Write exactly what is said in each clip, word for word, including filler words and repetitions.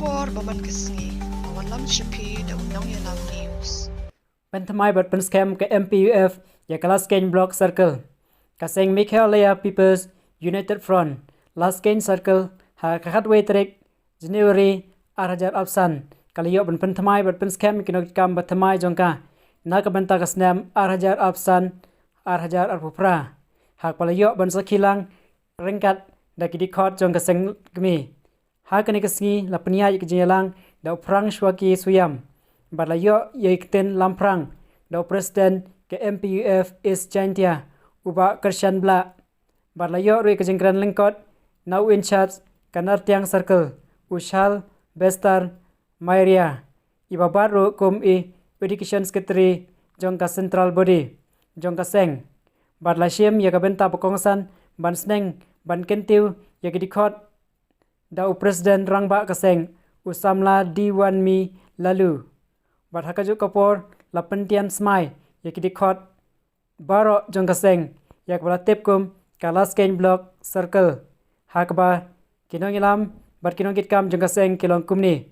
Por ba man ka sngi, ka wan lam sha phi da u Nongïalam News. Pynthymmai bad pynskhem ka M P U F ïa ka Laskeiñ Block Circle. Ka seng Meghalaya People's United Front, Laskeiñ Circle, ha ka khatwei tarik January ar hajar arphew san, ka la ïoh ban pynthymmai bad pynskhem ïa ki nongkitkam ba thymmai jong ka na ka bynta ka snem ar hajar arphew san, ar hajar arphew phra, ha kaba la ïoh ban sakhi lang ryngkat da ki dkhot jong ka seng kmie. Ha kane ka sngi la pynïaid ïa ka jingïalang da u Phrang Shuaki Shuïam, bad la ïoh ïa ka ktien lamphrang da u President ka M P U F East Jaintia, u Bah Kyrshan Blah, bad la ïoh ruh ïa ka jingkren lyngkot na u in charge ka Nartiang Circle, u Shal Bestar Mairia, iba bat ruh kum i Education Secretary jong ka Central Body jong ka seng. Bad la shim ïa ka bynta ba kongsan ban sneng ban kyntiew ïa ki dkhot da u President Rangbah ka seng, u Samla Diwanmi Laloo. Bad ha kajuh ka por la pyntian smai ïa ki dkhot baroh jong ka seng, ïa kaba la tip kum ka Laskeiñ Block Circle, ha kaba ki nongïalam bad ki nongkitkam jong ka seng ki long kumne: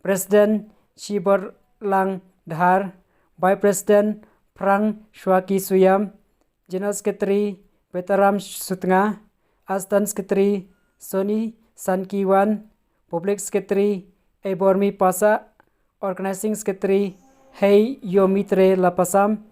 President Shiborlang Dhar, Vice President Phrang Shuaki Shuïam, General Secretary Betaram Sutnga, Assistant Secretary Sony Sankiwan, Public Secretary Eibormi Pasa, Organizing Secretary Hei Yomitre Lapasam,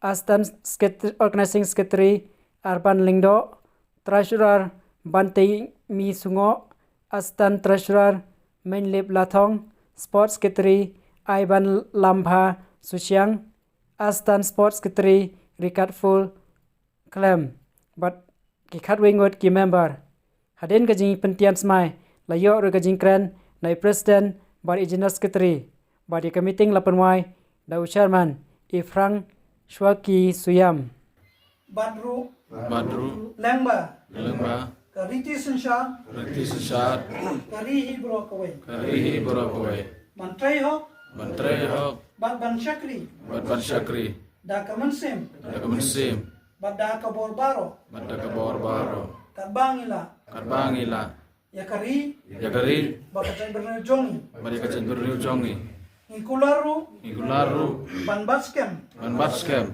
Assistant Secretary, Organizing Secretary Arban Lyngdoh, Treasurer Bantei Mi Sungoh, Assistant Treasurer Menlip Lathong, Sports Secretary Aiban Lambha Susiang, Assistant Sports Secretary Rikatful Khlem, bad ki khatwei ngut ki member. Hadien ka jingpyntian smai la ïoh ruh ka jingkren na i President bad i General Secretary, bad ïa ka meeting la pynwai da u Chairman i Phrang Shuaki Shuïam. Bad ruh, bad ruh, lyngba, lyngba, ka riti synshar, riti synshar, ka ri hi baroh kawei, ka ri hi baroh kawei, ban trei hok, ban trei hok, bad ban shakri, bad ban shakri, da ka mynsiem, da ka mynsiem, bad da ka bor baroh, bad da ka bor baroh, katba ngi lah, katba ngi lah, ïa ka ri, ïa ka ri, bad ka jaitbynriew jong ngi, bad ïa ka jaitbynriew jong ngi. Ngi kular ruh, ngi kular ruh, ban bat skhem, ban bat skhem,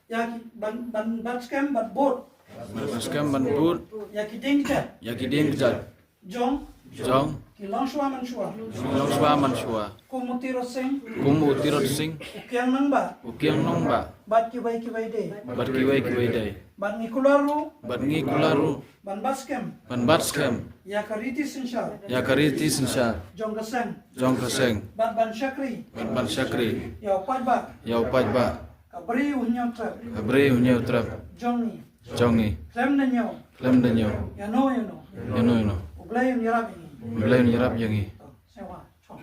ïa ki, ban, ban bat skhem ban bud, ban bat skhem ban bud, ïa ki dieng ki jait, ïa ki dieng ki jait, jong, jong, ki longshuwa manshuwa, ki longshuwa manshuwa. Kum u Tirot Sing, kum u Tirot Sing, u Kiang Nangbah, u Kiang Nangbah, bad kiwei kiwei de, bad kiwei kiwei de. Bad ngi kular ruh, bad ngi kular ruh, ban bat skhem, ban bat skhem, ïa ka riti synshar, ïa ka riti synshar, jong ka seng, jong ka seng, bad ban shakri, bad ban shakri, ïa u paidbah, ïa u paidbah, ka bri u Hynñiewtrep, ka bri u Hynñiewtrep, jong ngi, jong ngi. Khlem da ñiew, khlem da ñiew, ïano ïano, ïano ïano, U Blei un ïarap ïa ngi, U Blei un ïarap ïa ngi. To, sngewbha, chong.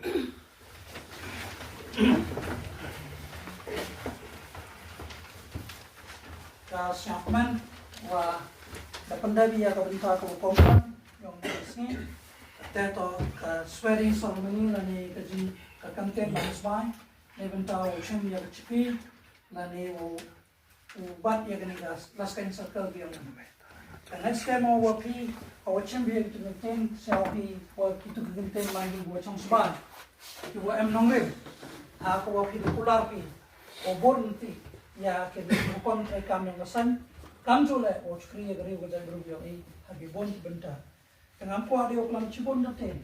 Ka sngewbha, wa da pyndep ïa ka bynta kaba kongsan jong ka sngi. Te to ka swearing ceremony lane ka jing, ka kyntien bam sbai na bynta u shim ïa ka chipi lane u, u bat ïa kane ka Laskeiñ Circle biang. Ka next time wa phi, wa chim biang tu kyntien, sa phi wa kitu kyntien man ki wa chong sbai, ki wa em nongrim. Ha ka wa phi da kular phi, wa bor nti ïa ki kon treikam jong ka saiñ. Kam ju leh wa chukri ïa ka ri wa ka jaitbynriew biang i ha ki bun ki bynta. Te ngam kwah de u klam chibun da ten.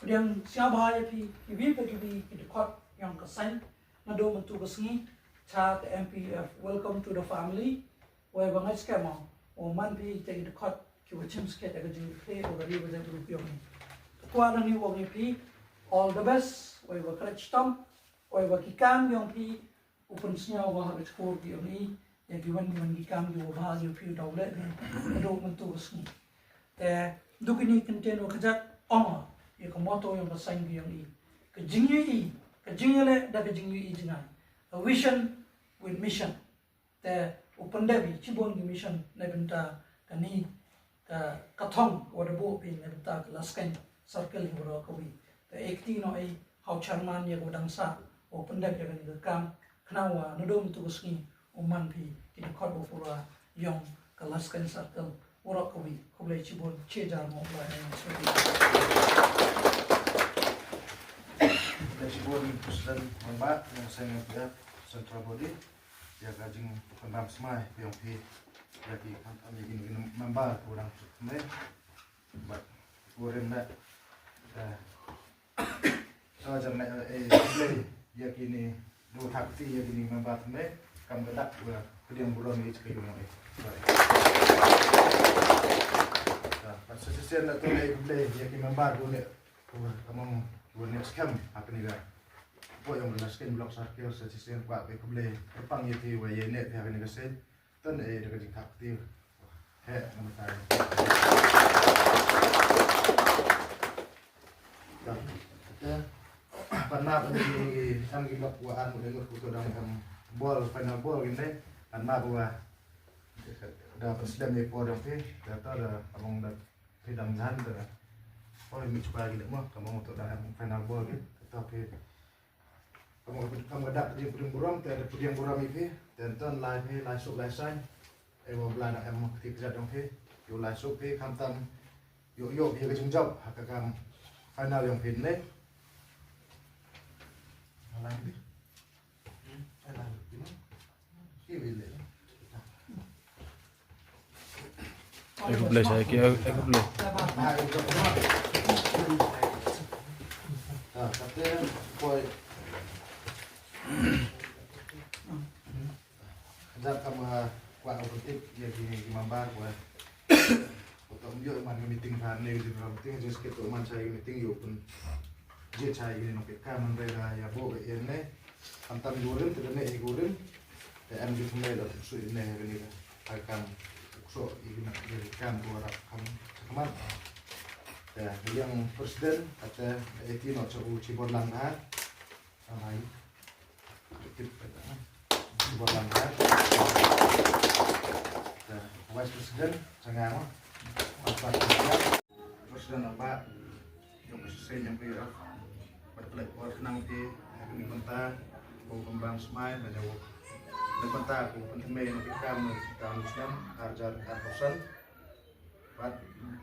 Pdiang sngewbha ïa phi kiwei pa kiwei ki dkhot jong ka saiñ. Naduh mynta ka sngi, cha ka M P U F, welcome to the family. Wei ba ngai skhem mo, u man phi te ki dkhot ki wa chim skhem ka jingkhleh u ka ri wa jaitbynriew biang i. Kwah na ni wa ngi phi all the best, wei ba khreh chitom, wei ba ki kam jong phi u pynsngew wa ha ka chkor ki ong i, ïa ki wan ki wan ki kam ki wa bha ki wa phi u daw leh ni, naduh mynta ka sngi. Te, duh kini kyntien wa kajat ong, ïa ka motto jong ka saiñ ki ong i. Ka jingïohi, ka jingïaleh da ka jingïohi jngai. A vision with mission. Te, u pyndep i, chibun ki mission, na bynta kani, ka, ka thong, wa da buh phi, na bynta ka Laskeiñ Circle hi baroh kawei. Te, ekti noh i, ha u chairman ïa ka wa dang sah, u pyndep ïa kani ka kam, khnang wa, naduh mynta ka sngi, u man phi, ki dkhot wa pura, jong ka Laskeiñ Circle, baroh kawei. Khublei shibun, shi hajar nguh ïa u. Khublei shibun President Rangbah, ïa ka seng M P F Central Body, ïa ka jingpynbam smai ïong phi, ïa ki kam, kam ïa ki member u dang suk ne. Bad u rim ne. Eh, Ka jar ne, eh, khublei ïa kine, du thak ti ïa kine member ne, kam ka dak wa pdiang burom ïa ka yung ne. Ka, ka session na tu ne khublei ïa kine member du ne, wa kamang wa next camp ha kane ka. Poi ong la skin block circle session kwa be khublei kyrpang ïa ki wa ïa ne ha kane ka sen. Tang eh da ka jingthap kti. He, namar ka. Tang. Te, pan map ni, em ki lok wa an mut ngut kuto dang em ball, final ball gini. Pan map wa da President ni por dang phi, da ta da among da phi dang jan da. Oh, mi chuba gini mo, kamang to dang em final ball gini. Ta phi Kam ka, kam ka dak pdiang, pdiang burom, te da pdiang burom ïa phi, te ton lai phi, lai suk lai sain. Ai wa bla na em kti kjat ïong phi, ïoh lai suk phi, khamtam ïoh, ïoh phi ka jingjop ha ka kam final ïong phi ne. Lai phi. Ai lai phi ne. Ai khublei shai ki, ai khublei. Jat kam ha kwah u pyntip ïa ki, ki member kwah. Uto ym ïoh man ka meeting pha ne ka general meeting, just kito man shai ka meeting ïoh pyn jied shai ki nongpeit kam man re la ïa bo ka ïa ne. Khamtam ïa u rim te da ne ïa u rim. Te em ki thymmei la suk suk ïa ne ïa kane ka kam suk suk ïa kane ïa ka kam ko rap kam sa ka man. Te ïa u president kata ïa ti no cha u Chibor Langdhar. Amai. Tip kata. Chibor Langdhar. Te vice president cha nga ma. Vice president. President Rangbah, ïong ka shisien ïong ka ïarap bad pynlait por khnang te ha kane ka bynta ko pynbam smai bad ïa u na ka bynta ko pynthymmei na ka kam na ka bynta u snem ar hajar arphew san. Bad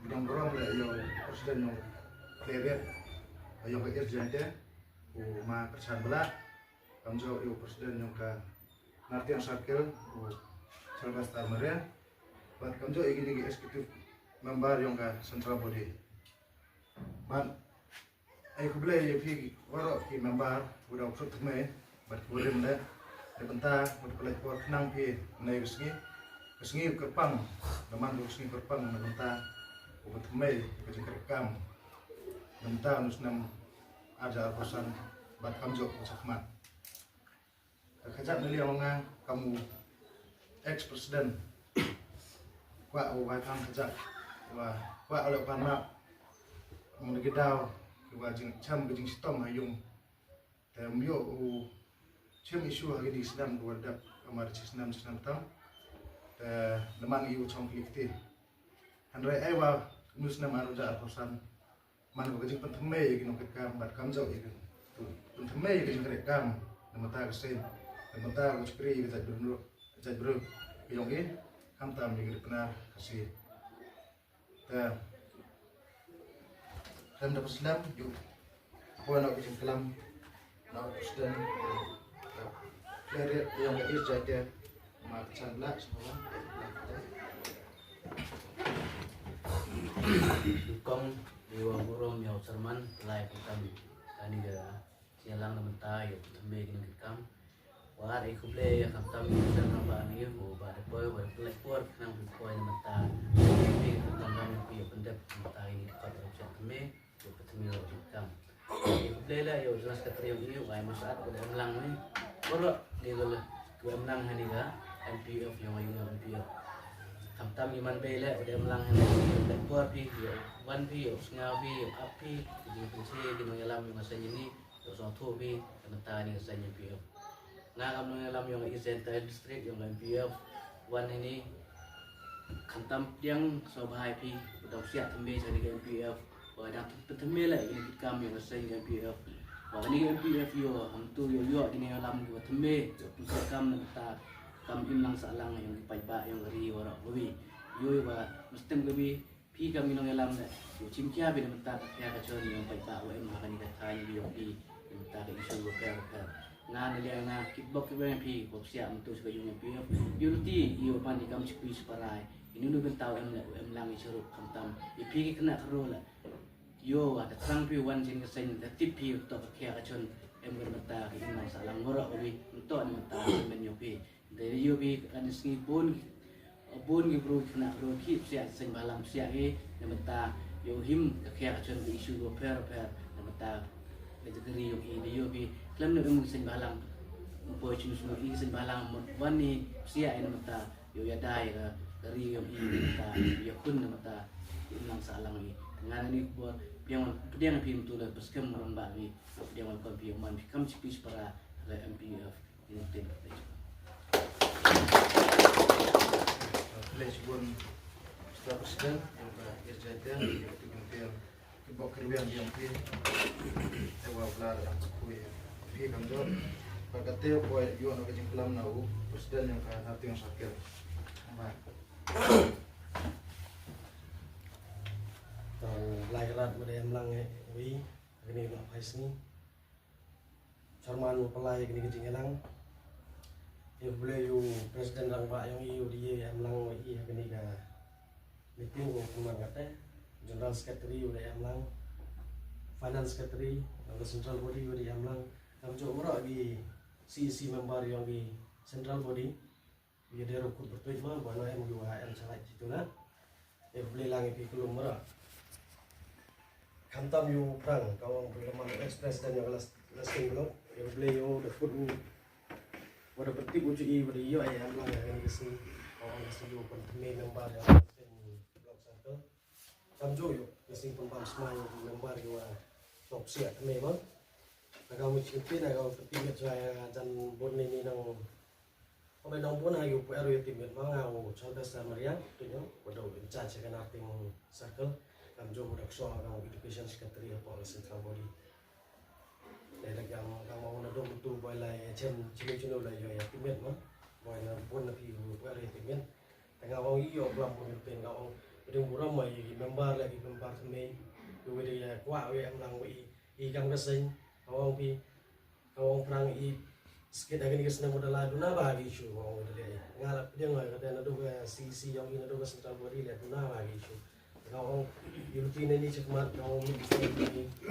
pdiang burom ïa u president ïong ka Khliehriat ïong ka East Jaintia, u Ma Kyrchan Blah, kamjooh ïa u president ïong ka Nartiang Circle, u Sylvester Mare, bad kamjooh ïa kine ki executive member ïong ka central body. Bad ai khublei ïa phi waroh ki member, u da u ksuid thymmei bad ki warim leh na bynta u da pynlait por khnang phi na ka sngi, ka sngi kyrpang, da man ka sngi kyrpang na bynta u pynthymmei ka jingkyrkhu kam na bynta u snem ar hajar arphew san bad kamjooh ka shakhmat. Ka kajat na liang nga kam u ex president. Kwah u bai phang kajat wa kwah u leh pan map. Mung da ki daw ki wa jingchem ki jingshitom ha yung. Te um ïoh u chem issue ha ki di snem ki wa dep amar chi snem chi snem tam. Te naman ïoh chong ki kti. Hynrei ai wa nu snem ar hajar arphew san. Man ka jingpynthymmei ïa ki nongkitkam bad kamjooh ïa ki pyn-, pynthymmei ïa ka jingkyrkhu kam na bynta ka seng, na bynta ka shakri ka jaitbynriew, jaitbynriew ka ïong i, khamtam ïa ka ri Pnar Khasi. Te khlem da pynslem ïa u poi na u jingklam na u president, eh, Khliehriat ïong ka East Jaintia. Kong, ïa u burom ïa u chairman, lai khamtam kane ka sñiawlang na bynta ïa u pynthymmei ki nongkitkam. Wat ai khublei ïa khamtam ïa u chairman ba ngi u ba da poi, ba da pynlait por khnang phi poi na bynta ïa u pynthymmei ki nongkitkam. Ïa u pynthymmei ki nongkitkam. Ïa khublei leh ïa u General Secretary jong ngi u Ai Marsad, u da em lang ne. Baroh de ka la, u em lang ha kane ka M P F, ïong ïa u M P F. Khamtam i man bei leh u da em lang ha kane ka, ïa u pynlait por phi, ïa u wan phi, ïa u sngaw phi, ïa u ap phi, ïa u jingpynshai ki nongïalam ïong ka seng jong ngi, ïa u sngewthuh phi na bynta kane ka seng M P F. Nga kam nongïalam ïong ka East Jaintia District ïong ka M P F. Wan hangne khamtam pdiang sngewbha ïa phi, u dang psiah thymmei sha kane ka M P F. Ba dang pynthymmei leh ïa kine ki kam ïong ka seng M P F. Ba kane ka M P F ïoh, hangto ïoh, ïoh kine ïoh lam kiba thymmei, ïoh pynshai kam na bynta kam imlang sahlang ïong ki paidbah ïong ka ri waroh kawi. Ïoh ba mesti kawi Phi kam i nongïalam leh, u chim khia phi na bynta ka khia ka chon ïong paidbah wa em ha kane ka thaiñ ïong phi na bynta ka issue wa pher wa pher. Nga na liang nga kyrpad kyrpad ïa phi, ko psiah mynta shu ka ïong ïa phi. Ïoh ti ïoh ban i kam chipui chiparai. Inu nu bynta wa em leh, wa em lang i shurup khamtam. Ïa phi ki khynnah khynroo leh. Ïoh wa da thrang phi wan sien ka seng da tip phi to ka khia ka chon em ka na bynta ka imlang sahlang ngoro ka wi. Nto na bynta ka men ïong phi. Dei ïoh phi ka sngi bun, bun ki bru ki khynnah bru ki psiah seng bhalang psiah ki na bynta ïoh him ka khia ka chon ka issue ko pher pher na bynta ka jingkyrkhu ïoh i dei ïoh phi khlem na bynta seng bhalang. Mpoi chim sngewbha i seng bhalang mut wan i psiah i na bynta ïoh ïa dai ka kyrkhu ïoh i na bynta ïoh khun na bynta imlang sahlang i. Nga na ni bor pdiang pdiang phi mynta la pyskem ron ba ni pdiang wan kon phi man phi kam chipui chipara ka M P F. Pledge bun Mister President, ïa ka S J T, ïa ka Tingkien, ki bok ki ruang ïa ki, te wa bla da ka kui, phi kam jor, ba ka te poi ïoh na ka jingklam na u President ïa ka Hapdeng Circle. Ba. Tang lai rat ma dei em lang eh, wi, kini ma phai sini. Chairman u pynlai kane ka jingïalang. Ïa khublei ïa u President Rangbah ïong i u dei ïa em lang wa i ha kane ka meeting ko kumne kata. General Secretary u dei em lang. Finance Secretary, ïong ka Central Body u dei em lang. Kam jooh mrok ki C E C member ïong ki Central Body. Ïa dei ruh kut pyrtuit ma ba no em ïa wa em chalai jitu na. Ïa khublei lang ïa phi kulum mara. Khamtam ïa u Prang ka ong phi ka man ex president ïa ka Las-, Lasting Block. Ïa khublei ïa u da kut u. Wa da pyrtip u ju i wa da ïoh ïa em lang ïa ka ni ka sngi. Ka ong ka sngi u pynthame member ïa ka Lasting Block Circle. Kam ju ïoh ka sngi pynbam smai ïa u member ïa wa. Tok siak thame ma. Na ka mu chim phi na ka pyrtip ïa jwa ïa jan bun ni ni nang Ong bai nong bun ha ïa u pyrshah ïa u tymmen ma nga u Charles Samaria, tu ïa u, u dei in charge ka Lasting Circle, kam jong u dak shuwa nga u education secretary hapoh ka central body. Dei da kam kam u na dong tu bai la ïa chen chini chini la ïa ïa tymmen ma, bai na bun na phi u pyrshah ïa tymmen. Te nga ong ïa u blam bun ïa tymmen nga ong, dei burom ma ïa member la ïa member tymmen, ïa u dei ïa kwah ïa em lang ïa i kam ka seng, nga ong phi, Ka ong Prang i skit ha kane ka snem u da la duna ba ki issue ka ong u da leh. Nga la pdiang nga kata naduh ka C E C ong i naduh ka central body la duna ba ki issue. Ka ong unity ne ni chikmat ka ong mi ki ka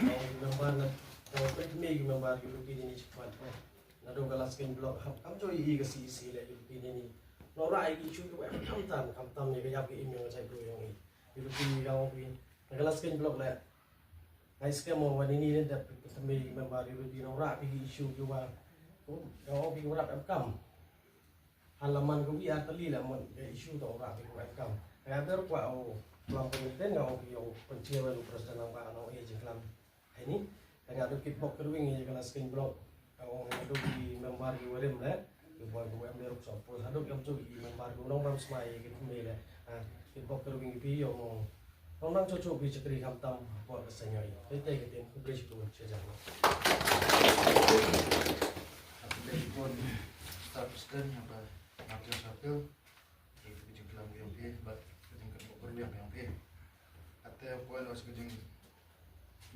ong member na ka ong pek me ki member unity ne ni chikmat. Naduh ka Lasting Block hap kam joi i ka C E C la unity ne ni. Nora i ki issue ka wek kam tam kam tam ne ka yap ki im yong chai bru yong i. Unity ka ong phi. Na ka Lasting Block la Ai skhem mo wan ini ne dep phi tymmen member ïa phi nong rah phi ki issue ki wa. Ka ong phi wa rah em kam. Halaman ka wi ar tali la mon ka issue to rah phi wa em kam. Ka ber kwa o lam pynten nga ong phi o pynchia wan president nang ba nong e jingklam. Hai ni ka nga duk kit bok kerwing ïa ka Lasting Block. Ka ong haduh ki member ki wa rim le, ki boi ki wa em le ruk sop pul haduh ki am tu ki member ki nong bam smai ki thymmai le. Ha, ki bok ki ruh ki pi ïoh mo. Nong nang cucu ki chakri khamtam bok ka seng ïoh. Te te ki tin khublei shibun sha jan. Khublei shibun Mister President haba Martin Circle. Ki jingklam ki yong phi, bad ki jingklam ki yong phi. Ate poi lo ki jing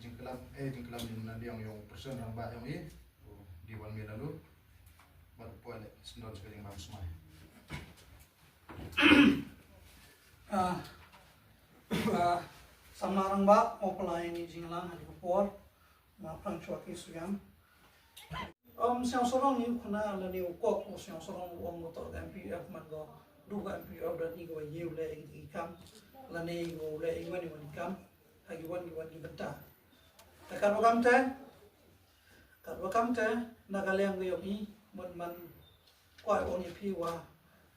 jingklam, eh, jingklam ïa na liang yong person rangbah yong i, u Diwal Mila Lu, bad poi le sendon sha ka jingbam smai. Ah, ah, samla rangbah, u pynlai ni jinglang ha ka por, ma prang chwa ki suyam. Um, Sniawsarong ni u khana lane u kok u Sniawsarong u ong u tok ka M P F man ko du ka M P F da ni ko ïew le i kam lane i ko le i wan i wan i kam ha ki wan ki wan ki bynta. Te katba kam te, katba kam te na ka liang ka yong i man man kwai ong i phi wa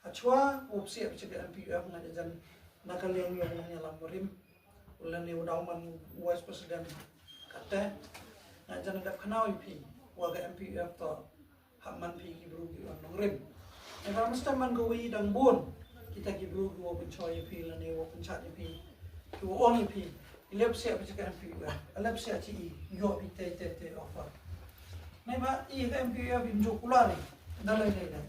Hachwa u psiah phi ka M P F nga jan na ka liang yong nongïalam warim. U lane u daw man u vice president. Kate nga jan dap khana u phi wa ka M P F to hap man phi ki bru ki wan nongrim. Nga ba mesti man ko wi dang bun kita ki bru ki wa pynchoi phi lane wa pynchat phi. Ki wa ong phi. I lep siah phi ka M P F, i lep siah chi i, ïoh phi te te te offer. Neba i ka M P F im ju kular i, da lai lai lai.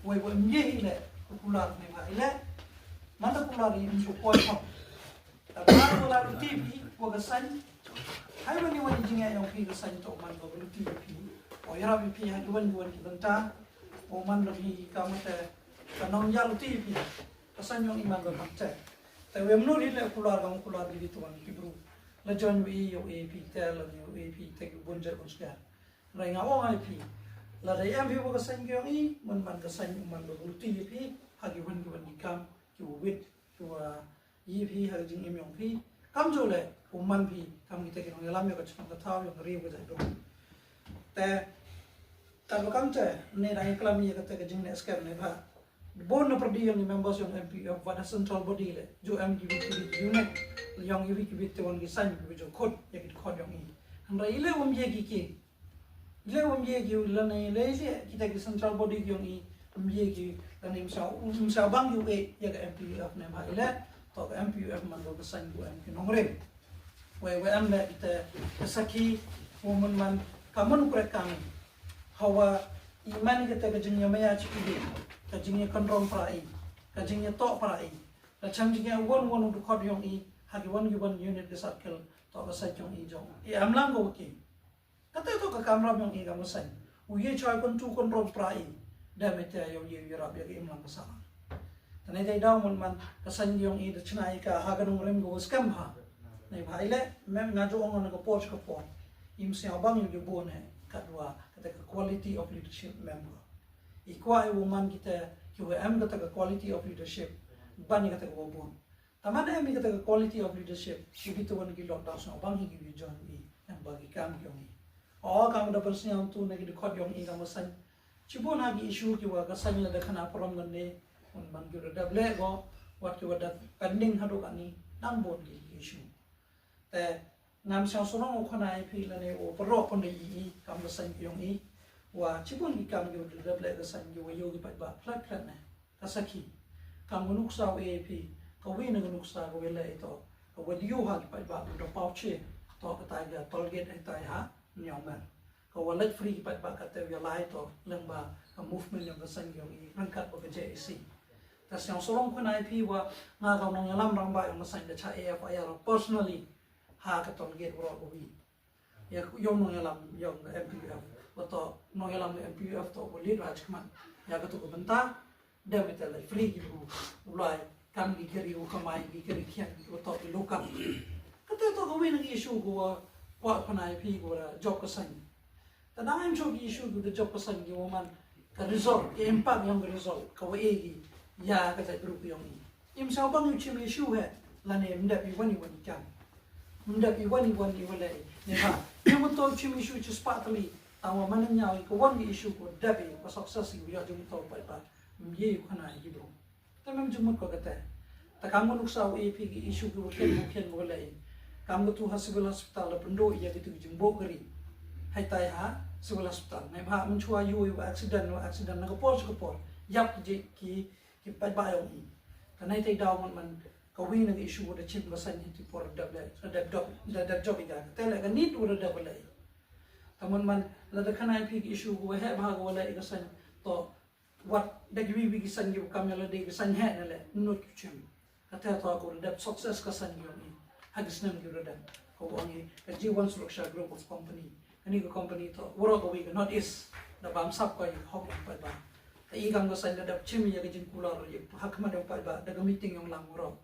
Wei wei im ye i le, ku kular neba i le. Mata kular i im ju koi kong. Phi wa ka saiñ, ha i wan i wan i jingeh yong phi ka saiñ to man ba ka luti phi. O yarap phi ha i wan i wan i bynta. O man ba phi ka mata ka nong ya luti phi. Ka saiñ yong i man ba man te. Te wem no ri le kular ka kular di tu wan ki bru. La jon wi yo e phi te la yo e phi te ki bun jer bun skia. Rai nga ong ai phi. La da em phi wa ka saiñ ki yong i man man ka saiñ man ba ka luti phi. Ha ki wan ki wan ki kam ki wit ki wa Yi phi ha ka jingim yong phi. Kam ju le u man phi kam kita ki nongïalam ïa ka chnong ka thaw ïa ka ri ka jaitbynriew. Te ta ba kam te ne dang ïa klam ïa kata ka jingneh skhem ne ba bun na pyrdi yong i members yong M P F wat ha central body le ju em ki bit ki bit unit yong i bit ki bit te wan ki saiñ ki bit ju khot ïa ki khot yong i. Hynrei i le um ye ki ki Ile um ye ki lane ile ile kita ki central body ki yong i um ye ki lane um sa um sa bang ki u e ïa ka M P U F ne ma ile to ka M P U F man ka saiñ u em ki nongrim. Wei wei em le kita ka sakhi u mun man ka mun u krek kami. Hawa i man kita ka jingïamaya chi ki ka jingïakynrong para i ka jingïatoh para i ka chang jingïa won won u dkhot yong i ha ki won ki won unit ka circle to ka saiñ yong i jong i am lang ko ki. Kata to ka kamram yong i ka masaiñ. U ye choi kon tu kon rong pra i. Da me te yong i u yarap ïa ka imlang ka sala. Tane dei daw mon man ka saiñ yong i da chna i ka ha ka nongrim ka wa skhem ha. Nei bha ile mem nga ju ong na ka por ka por. Im sia bang yong i bun he ka dua kata ka quality of leadership member. I kwa i wa man kita ki wa em kata ka quality of leadership. Ban i kata ka wa bun. Taman em i kata ka quality of leadership, i ki tuan ki lockdown sngewbang hi ki wi join i, em ba ki kam ki ong i. O kam da ban sngewthuh na ki dkhot yong i kam saiñ. Chibun ha ki issue ki wa ka saiñ la da khana parom ngan ne, un ban ki da dap le go, wat ki wa da pending haduh kani, nang bun ki issue. Te ngam sngewsarong u khana i phi lane u pyrok pun da i i, kam ka saiñ ki ong i. Wa chibun ki kam ki wa da dap le ka saiñ ki wa yoh ki paidbah phlat phlat ne. Ka sakhi. Kam ka nuksa u A P, ka wi na ka nuksa ka wi le ito. Ka wa diu ha ki paidbah ka da pau che. To ka tai ka toll gate ai tai ha, nyong mer. Ka wa leit free ki paidbah ka te wi lai to, leng ba ka movement yong ka saiñ yong i, rangkat ba ka J A C. Ka sngewsarong khana i phi wa nga ka nongïalam rangbah yong ka saiñ da cha A F I R personally. Ha ka toll gate wa ka wi. Ïa yong nongïalam yong M P U F. Wa to nongïalam M P U F to wa leit raj khmat. Ïa ka to ka bynta. Dem ita la free ki bru. Ulai kam ki kiri u kamai ki kiri khian ki wa to ki lokam. Kata to ka wi na ki issue ko wa kwa khana i phi ko wa job ka saiñ. Ta dang em shu ki issue ko da job ka saiñ ki wa man ka result, ka impact yong ka result, ka wa e ki ïa ka jaitbynriew yong i. Im sngewbang ïa u chim issue he, lane mdap i wan i wan i kam. Mdap i wan i wan i wan le i. Ne ha, ïa mto u chim issue chi spah tali, tang wa man ñiaw i ka wan i issue ko dap i, ka success i u ïa jong mto paidbah. Mye u khana i ki bru. Te mem jingmut ko kata. Ta kam ka nuksa u A P ki issue ki wa khian ko khian ko le i. Kam ka tu ha civil hospital da pynduh ïa ki tu ki jingbuh kari. Hai tai ha civil hospital. Ne bha mynchwa yu i wa accident wa accident na ka por sha ka por. Yap ki je ki ki paidbah yong i. Ka nai tai daw man man ka wi na ka issue da chim ka saiñ hi ti por dap le, dap dap, dap dap job i ka. Te le ka nit u da dap le. Ta man man la da khana i phi ka issue ko he bha ko le i ka saiñ to wat da ki wi wi ki saiñ ki kam ya la de ki saiñ he na le, not ki chim. Kata to ko da dap success ka saiñ yong i. Ha ki snem ki da dap. Ko ong i ka G one Suraksha Group of Company. Kani ka company to, waro ka wi ka North East, da bam sap ko i hok yong paidbah. Ta i kam ka saiñ da dap chim ïa ka jingkular ïa ha khmat yong paidbah, da ka meeting yong lang waro.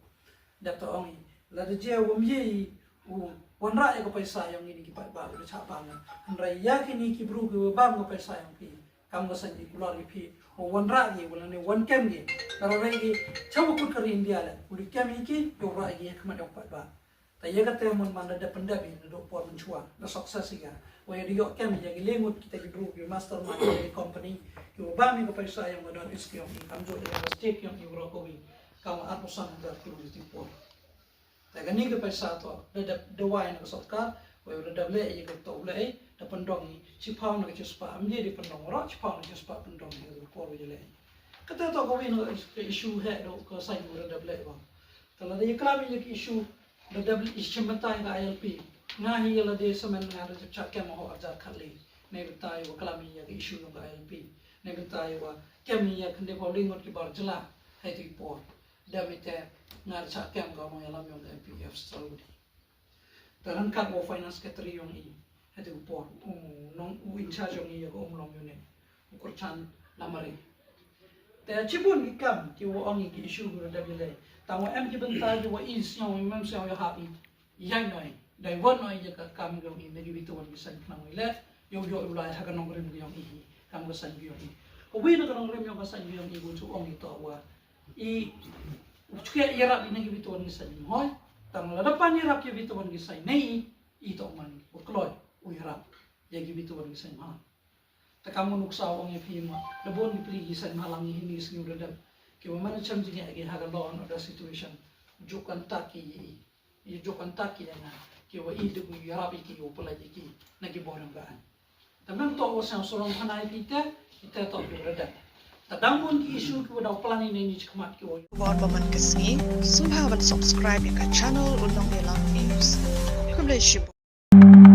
Da to ong i, la da je wa mye i, u wanrah ïa ka paisa yong i ni ki paidbah, u da chah bam. Hynrei ïa kini ki bru ki wa bam ka paisa yong phi, kam ka saiñ i kular i phi, u wanrah i, wala ne wan kem i, da ra rei i, cha wa kut ka ri India le, u li kem i ki, u rah i ha khmat yong paidbah. Ta ïa kata mon man da dep pyndep ïa na dok por mynchwa da success ïa. Wa ïa da ïoh kem ïa ki lengut kita ki bru ki mastermind ïa ki company ki wa bam ïa ka paisa ïa nga don is ki ïong i kam jot ïa ka stake ïong i bro ko wi. Kam ar pusan da klur ïa ti por. Ta kani ka paisa to da dep da wai na ka sorkar wa ïa da dep leh ïa ka to leh da pyndong i chiphaw na ka chispah am ïa da pyndong ro chiphaw na ka chispah pyndong ïa ka por ïa leh. Kata to ko wi na ka issue he do ka sign wa da dep leh ba. Te lada ïa klam ïa ka issue da dep i shim bynta ïa ka I L P. Nga hi ïa lade samen nga da jep chah kem ho arjar khat lei. Nei bynta ïa wa klam ïa ka issue yong ka I L P. Nei bynta ïa wa kem ïa khynde phaw lei ngut ki bar jylla. Hai tu i por. Da mite nga da chah kem ka ong ïa lam yong ka M P F Salwadi. Te ryngkat u finance secretary yong i ha te u por, u nong u in charge yong i ya ka Ummulong unit, u Kyrchan Lamare. Te shibun ki kam ki wa ong i ki issue ki wa da bi leh. Tang wa em ki bynta ki wa i sñiaw i mem sñiaw ya ha i. Yang noi, dai wan noi ya ka kam yong i na ki bitu wan ki saiñ khnang i leh, yow yow u lai ha ka nongrim yong i, kam ka saiñ yong i. Ka wi na ka nongrim yong ka saiñ yong i, u chu ong i to wa i, u chu ya i rap i na ki bitu wan ki saiñ hoi. Tang la da pan i rap ki bitu wan ki saiñ nei i, i to man u kloi u i rap ya ki bitu wan ki saiñ hoi. Ta kam u nuksa ong ya phi ma da bon ki pli ki saiñ ma lang i hini sngi u da dam. Ki wa man cham jing ya ki ha ka law and order situation. Juk kan tak ki i. Yu ju contact ki ïa nga, ki wa i dei ku ïarap ïa ki, u pynlait ïa ki na ki bor ym ka aiñ. Te mynta u sñiaw surong khana ïa phi te, ki te toh ki wa da. Te dang bun ki issue ki wa da u plan ïa ngi chi khmat ki wa. Bor ba man ka sngi, sngewbha ban subscribe ïa ka channel U Nongïalam News. Khublei shibun.